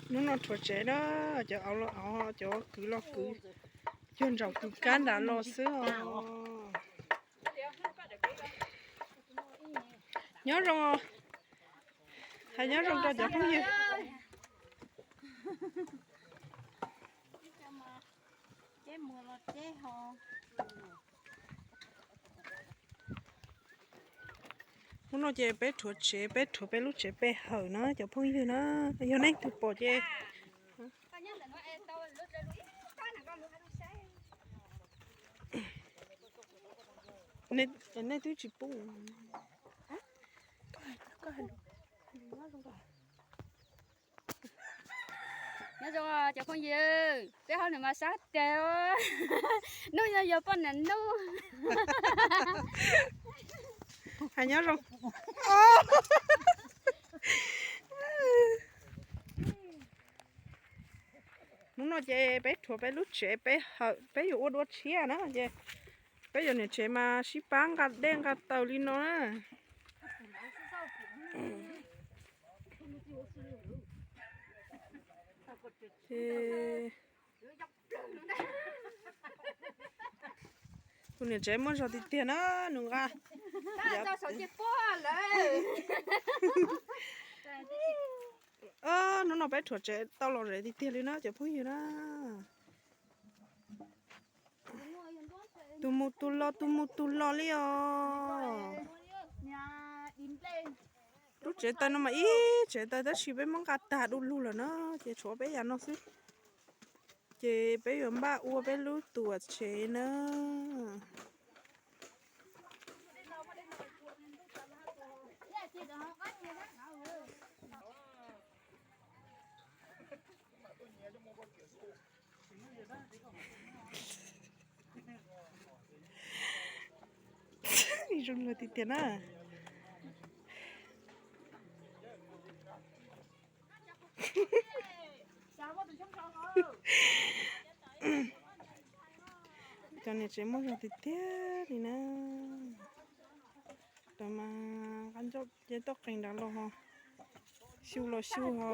Hnub no rhuav tsev na, cov auv los auv, cov kwv los kwv, cog ntsaum kwv kab nram los xwb os. Nyob zoo, hais nyob zoo rau cov phooj ywg. Hnub no ces peb rhuav tsev, peb rhuav peb lub tsev pe hawm na cov phooj ywg na. Yog nej leej twg pom ces nej twb tsis pub. Nyob zoo cov phooj ywg, peb hauj lwm mas sab tiag, hnub no yog poj niam hnub. Hais nyob zoo. Hnub no ces peb rhuav peb lub tsev, peb hawm, peb yuav ua dua tshiab na ces peb yuav niam tsev mas sib pab nqa dej nqa taws li no na. Tus niam tsev muaj zog tiag tiag na, nws nqa. Hnub no peb rhuav tsev tau lom zem tiag tiag li na cov phooj ywg na. Tus mus tus los, tus mus tus los li os. Lub tsev taws no mas ib tsev taws tab sis peb muab nqa tag du lug lawm na, ces tshuav peb yam no xwb. Ces peb yuav npaj ua peb lub tuam tsev na. Zoo luag tiag tiag na. Cov niam tsev muaj zog tiag tiag li na. Tam mas qab ncauj ces toj qees nrad los ho, xyu los xyu ho.